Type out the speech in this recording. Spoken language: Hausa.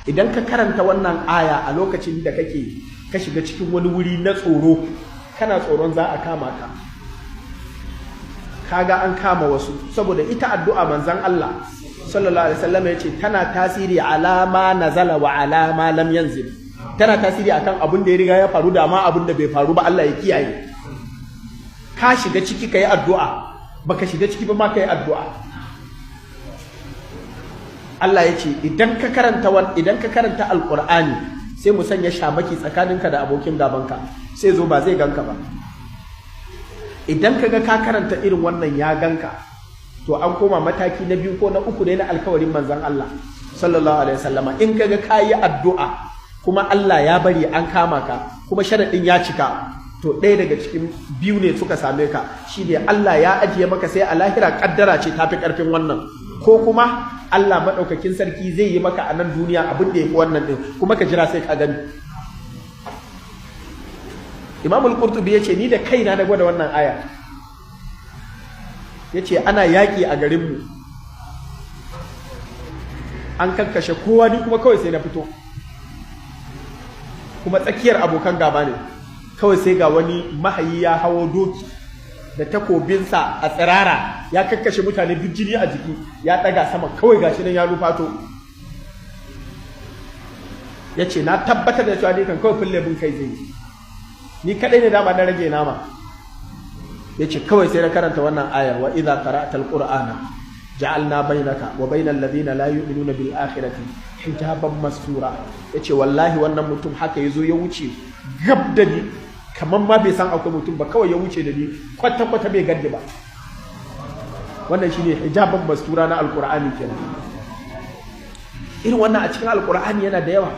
Idan ka karanta wannan aya a lokacin da kake ka shiga cikin wani wuri na tsoro, kana tsoron za a kama ka, kaga an kama wasu, saboda ita addu'a manzon Allah sallallahu alaihi wasallam yace tana tasiri ala ma nazala wa ala ma lam yanzil. Tana tasiri akan abin da ya riga ya faru da ma abin da bai faru ba, Allah ya kiyaye. Ka shiga ciki kai addu'a, baka shiga ciki ba ma kai addu'a. Allah ya ce idan ka karanta idan ka karanta alqur'ani sai mu sanya shamaki tsakaninka da abokin gabanka, sai zo ba zai ganka ba. Idan kaga ka karanta irin wannan ya ganka, to an koma mataki na biyu ko na uku ne na alkawarin manzon Allah sallallahu alaihi wasallama. In kaga ka yi addu'a kuma Allah ya bari an kama ka kuma sharaɗin ya cika, to ɗaya daga cikin biyu ne suka same ka, shine Allah ya ajiye maka sai a lahira kaddara ce tafi ƙarfin wannan, ko kuma Allah maɗaukakin sarki zai yi maka a nan duniya abin da ya fi wannan ɗin, kuma ka jira sai ka gani. Imam al-Qurtubi ya ce ni da kaina na gwada wannan aya. Ya ce ana yaƙi a garinmu, an kakkashe kowa, ni kuma kawai sai na fito, kuma tsakiyar abokan gaba ne, kawai sai ga wani mahayi ya hawo doki da takobinsa a tsirara, ya kakkashe mutane duk jini a jiki, ya ɗaga sama kawai gashi nan ya rufato. Ya ce na tabbatar da cewa ni kan kawai fulle bin kai zai yi, ni kaɗai ne dama na rage nama. Ya ce kawai sai na karanta wannan ayar, wa idza qara'ta alqur'ana ja'alna bainaka wa bainal ladina la yu'minuna bil akhirati hijaban mastura. Yace wallahi wannan mutum haka yazo ya wuce gab da ni, kamar ma bai san akwai mutum ba, kawai ya wuce da ni kwata kwata bai gaddi ba. Wannan shine hijaban mastura na alqur'ani kenan. Irin wannan a cikin alqur'ani yana da yawa.